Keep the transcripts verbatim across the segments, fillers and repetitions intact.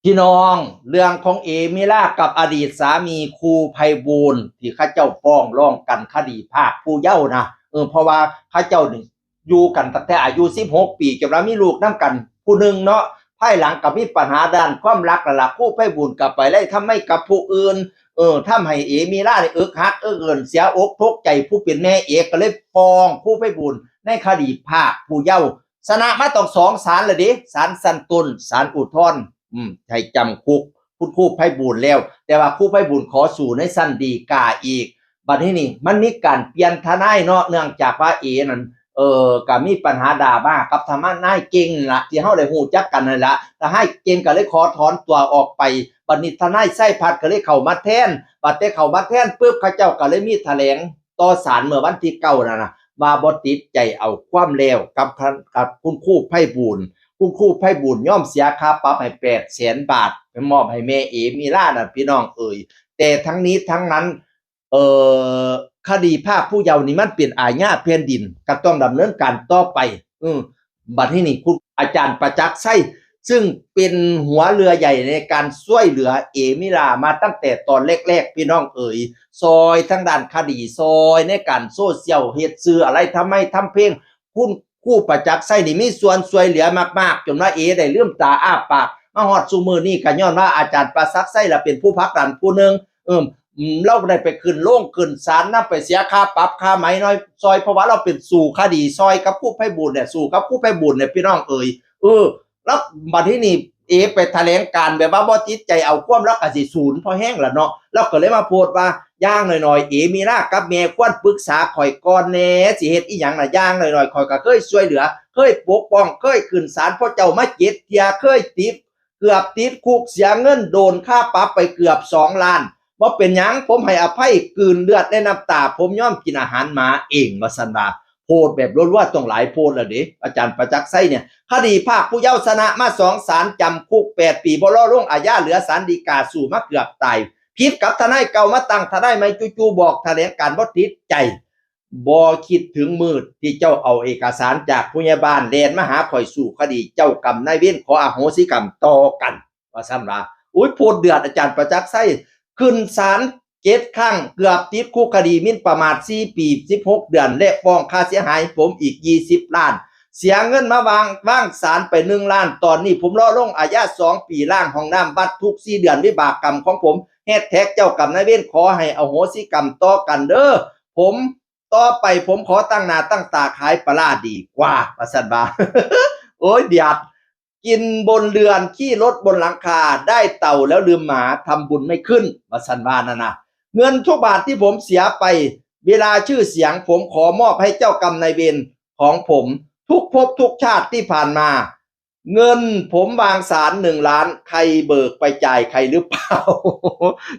พี่น้อง เรื่องของเอมิลากับอดีตสามีครูไพบูลย์ที่เขาเจ้าฟ้องร้องกันคดีพรากผู้เยาว์นะ เออ เพราะว่าเขาเจ้านี่อยู่กันตั้งแต่อายุสิบหกปี จนว่ามีลูกนำกันผู้หนึ่งเนาะ ภายหลังก็มีปัญหาด้านความรักนั่นล่ะ ครูไพบูลย์ก็ไปไล่ทำไมกับผู้อื่น เออ ทำให้เอมิลานี่เอิกหักเอิกเอิน เสียอกตกใจ ผู้เป็นแม่เอกก็เลยฟ้องครูไพบูลย์ในคดีพรากผู้เยาว์ ชนะมาต้องสองศาลเลยเด้ ศาลชั้นต้น ศาลอุทธรณ์ อืม ให้จำคุกคุณครูไพบูลย์แล้ว แต่ว่าครูไพบูลย์ขอสู้ในชั้นฎีกาอีก บัดนี้นี่มันมีการเปลี่ยนทนายเนาะ เนื่องจากว่าเอนั่น เออ ก็มีปัญหาดราม่ากับทนายเก่งละ ที่เฮาได้ฮู้จักกันนั่นละ ทนายเก่งก็เลยขอถอนตัวออกไป บัดนี้ทนายไส้พัดก็เลยเข้ามาแทน บัดแต่เข้ามาแทนปุ๊บ เขาเจ้าก็เลยมีแถลงต่อศาลเมื่อวันที่เก้านั่นนะ ว่าบ่ติดใจเอาความแล้วกับคัน กับคุณครูไพบูลย์ คุณครูไพบูลย์ยอมเสียค่าปรับให้แปดแสนบาท ไปมอบให้แม่เอมิลาน่ะ พี่น้องเอ๋ย แต่ทั้งนี้ทั้งนั้น เอ่อ คดีพรากผู้เยาว์นี่มันเป็นอาญาแผ่นดิน ก็ต้องดำเนินการต่อไป อืม บัดนี้นี่คุณอาจารย์ประจักษ์ไส้ ซึ่งเป็นหัวเรือใหญ่ในการช่วยเหลือเอมิลามาตั้งแต่ตอนแรกๆ พี่น้องเอ๋ย ซอยทางด้านคดี ซอยในการโซเชียล เฮ็ดสื่ออะไร ทำไมทำเพลง คุณครูประจักษ์ไส้นี่มีส่วนช่วยเหลือมากๆ จนว่าเอได้ลืมตาอ้าปาก มาฮอดซุมื้อนี้ก็ย้อนว่าอาจารย์ประจักษ์ไส้ละเป็นผู้ผลักดันผู้หนึ่ง เออ อืม เราได้ไปขึ้นโรงขึ้นศาล นำไปเสียค่าปรับค่าไหมน้อยซอย เพราะว่าเราเป็นสู้คดีซอยกับครูไพบูลย์เนี่ย สู้กับครูไพบูลย์เนี่ย พี่น้องเอ๋ย เออ แล้วบัดนี้นี่เอไปแถลงการแบบว่าบ่ติดใจเอาความ แล้วก็สิสูนพอแฮงล่ะเนาะ แล้วก็เลยมาโพสต์ว่า อย่างน้อยๆ เอมิลากับแม่ควรปรึกษาข่อยก่อนแหน่ สิเฮ็ดอีหยังน่ะ อย่างน้อยๆ ข่อยก็เคยช่วยเหลือ เคยปกป้อง เคยขึ้นศาลพ่อเจ้ามาเจ็ดเทื่อ เคยติด เกือบติดคุก เสียเงินโดนค่าปรับไปเกือบสองล้าน บ่เป็นหยัง ผมให้อภัย กลืนเลือดและน้ำตา ผมยอมกินอาหารหมาเอง ว่าซั่นว่า โพสต์แบบรัวๆ ต้องหลายโพสต์แล้วเด้ อาจารย์ประจักษ์ไส้เนี่ย คดีพรากผู้เยาว์ชนะมาสองศาล จำคุกแปดปี บ่รอลงอาญา เหลือศาลฎีกา สู้มาเกือบตาย ผิดกับทนายเก่า มาตั้งทนายใหม่ จู่ๆ บอกแถลงการบ่ติดใจ บ่คิดถึงมื้อที่เจ้าเอาเอกสารจากผู้ใหญ่บ้านแล่นมาหาข่อยสู้คดี เจ้ากรรมนายเวรขออโหสิกรรมต่อกัน ว่าซั่นว่า โอ้ย โพดเดือด อาจารย์ประจักษ์ไส้ ขึ้นศาลเจ็ดครั้ง เกือบติดคุกคดีหมิ่นประมาทสี่ปีสิบหกเดือน และฟ้องค่าเสียหายผมอีกยี่สิบล้าน เสียเงินมาวาง วางศาลไปหนึ่งล้าน ตอนนี้ผมรอลงอาญาสองปี ล้างห้องน้ำวัดทุกสี่เดือน วิบากกรรมของผม แฮชแท็กเจ้ากรรมนายเวรขอให้อโหสิกรรมต่อกันเด้อ ผม ต่อไปผมขอตั้งหน้าตั้งตาขายปลาร้าดีกว่า ว่าซั่นว่า โอ้ย เดือด กินบนเรือน ขี้รถบนหลังคา ได้เต่าแล้วลืมหมา ทำบุญไม่ขึ้น ว่าซั่นว่านั่นนะ เงินทุกบาทที่ผมเสียไป เวลาชื่อเสียง ผมขอมอบให้เจ้ากรรมนายเวรของผม ทุกภพทุกชาติที่ผ่านมา เงินผมวางศาลหนึ่งล้าน ใครเบิกไปจ่ายใครหรือเปล่า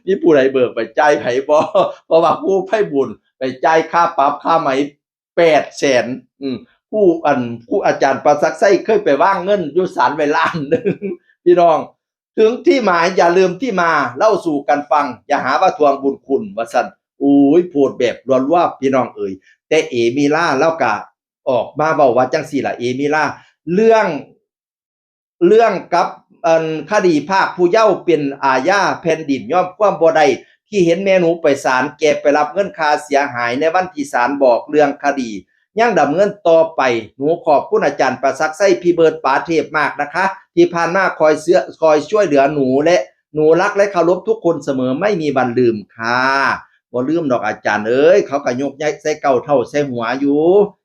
มีผู้ใดเบิกไปจ่ายไผบ่ เพราะว่าครูไพบูลย์ไปจ่ายค่าปรับค่าไหมแปดแสน อืม ผู้อัน ผู้อาจารย์ประจักษ์ไส้เคยไปวางเงินอยู่ศาลไว้ล้านหนึ่ง พี่น้อง ถึงที่หมายอย่าลืมที่มา เล่าสู่กันฟัง อย่าหาว่าทวงบุญคุณ ว่าซั่น โอ้ย โพดแบบรัวๆ พี่น้องเอ๋ย แต่เอมิลาลาวก็ออกมาเว้าว่าจั่งซี้ล่ะ เอมิลา เรื่อง เรื่องกับ อัน คดีพรากผู้เยาว์เป็นอาญาแผ่นดินยอมความบ่ได้ ที่เห็นแม่หนูไปศาล แกไปรับเงินค่าเสียหายในวันที่ศาลบอกเรื่องคดี ยังดำเนินต่อไป หนูขอบคุณอาจารย์ประจักษ์ไส้ พี่เบิร์ด ป๋าเทพมากนะคะ ที่ผ่านมาคอยเสื้อ คอยช่วยเหลือหนู และหนูรักและเคารพทุกคนเสมอ ไม่มีวันลืมค่ะ บ่ลืมดอกอาจารย์เอ้ย เขาก็ยกใส่เก้าเท่าใส่หัวอยู่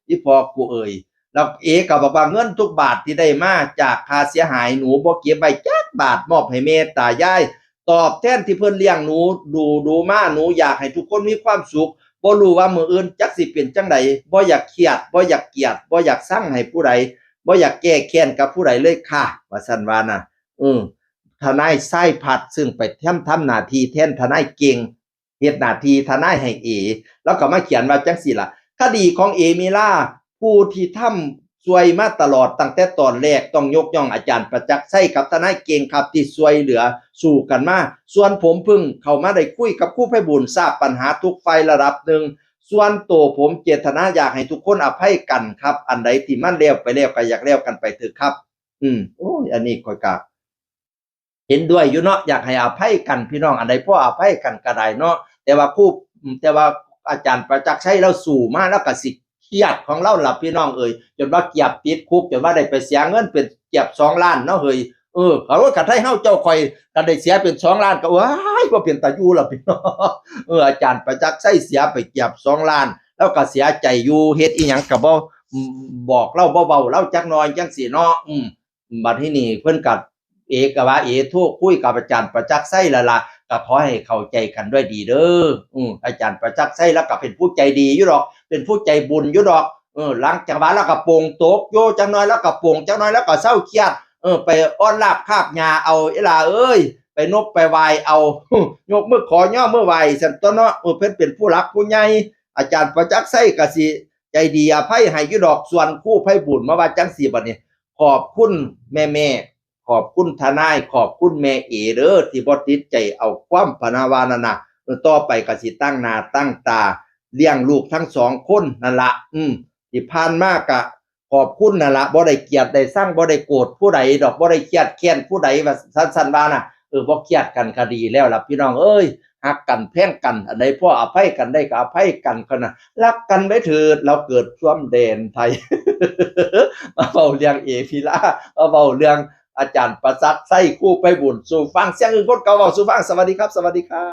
อีพ่อกูเอ้ย แล้วเอก็บอกว่าเงินทุกบาทที่ได้มาจากค่าเสียหาย หนูบ่เก็บไว้จักบาท มอบให้แม่ตายาย ตอบแทนที่เพิ่นเลี้ยงหนูดูดูมา หนูอยากให้ทุกคนมีความสุข บ่รู้ว่ามื้ออื่นจักสิเป็นจั่งใด บ่อยากเครียด บ่อยากเกลียด บ่อยากซังให้ผู้ใด บ่อยากแก้แค้นกับผู้ใดเลยค่ะ ว่าซั่นว่านะ เออ ทนายไส้พัด ซึ่งไปทำ ทำหน้าที่แทนทนายเก่ง เฮ็ดหน้าที่ทนายให้เอ แล้วก็มาเขียนว่าจั่งซี้ล่ะ คดีของเอมิลา ผู้ที่ทำช่วยมาตลอดตั้งแต่ตอนแรก ต้องยกย่องอาจารย์ประจักษ์ไส้กับทนายเก่งครับ ที่ช่วยเหลือสู้กันมา ส่วนผมเพิ่งเข้ามาได้คุยกับครูไพบูลย์ ทราบปัญหาทุกฝ่ายระดับหนึ่ง ส่วนตัวผมเจตนาอยากให้ทุกคนอภัยกันครับ อันใดที่มันแล้วไปแล้วก็อยากแล้วกันไปเถอะครับ อืม โอ้ย อันนี้ข้อยก็ เห็นด้วยอยู่เนาะ อยากให้อภัยกันพี่น้อง อันใดพออภัยกันก็ได้เนาะ แต่ว่าครูแต่ว่าอาจารย์ประจักษ์ชัยเราสู้มา แล้วก็สิเครียดของเราล่ะพี่น้องเอ๋ย จนว่าเกือบติดคุก จนว่าได้ไปเสียเงินเป็นเกือบสองล้านเนาะเฮ้ย เออ เขาว่าคันไทเฮาเจ้าข่อย คันได้เสียเป็นสองล้านก็ ว้าย บ่เป็นตาอยู่ล่ะพี่น้อง เออ อาจารย์ประจักษ์ชัยเสียไปเกือบสองล้าน แล้วก็เสียใจอยู่ เฮ็ดอีหยังก็บ่บอกเล่า บ่เว้าเล่าจักหน่อยจังซี่เนาะ อืม บัดทีนี้เพิ่นก็ เอก็ว่า เอโทรคุยกับอาจารย์ประจักษ์ชัยแล้วล่ะ ก็ขอให้เข้าใจกันด้วยดีเด้อ อืม อาจารย์ประจักษ์ชัยแล้วก็เป็นผู้ใจดีอยู่ดอก เป็นผู้ใจบุญอยู่ดอก เออ หลังจากว่าแล้วก็โป่งตกอยู่จักหน่อย แล้วก็โป่งจักหน่อย แล้วก็เซาเครียด เออ ไปอ้อนลาบคาบหญ้าเอา อีหล่าเอ้ย ไปนบไปไหว้เอา ยกมือขอย่อมือไหว้ซั่นตั๊วเนาะ เออ เพิ่นเป็นผู้หลักผู้ใหญ่ อาจารย์ประจักษ์ชัยก็สิใจดีอภัยให้อยู่ดอก ส่วนครูไพบูลย์มาว่าจังซี่บัดนี้ ขอบคุณแม่ๆ ขอบคุณทนาย ขอบคุณแม่เอเด้อ ที่บ่ติดใจเอาความพะนาว่านั่นน่ะ เออ ต่อไปก็สิตั้งหน้าตั้งตาเลี้ยงลูกทั้งสองคนนั่นละ อืม ที่ผ่านมาก็ขอบคุณนั่นละ บ่ได้เกลียดได้ซัง บ่ได้โกรธผู้ใดดอก บ่ได้เครียดแค้นผู้ใดว่าซั่นๆ ว่าน่ะ เออ บ่เครียดกันก็ดีแล้วล่ะพี่น้องเอ้ย ฮักกันแพงกัน อันใดพออภัยกันได้ก็อภัยกันเท่านั้น รักกันไว้เถิด เราเกิดร่วมแดนไทย มาเว้าเรื่องเอพิลา มาเว้าเรื่องอาจารย์ประจักษ์ชัย ครูไพบูลย์สู่ฟัง เสียงอึ่งคนเก่าเว้าสู่ฟัง สวัสดีครับ สวัสดีครับ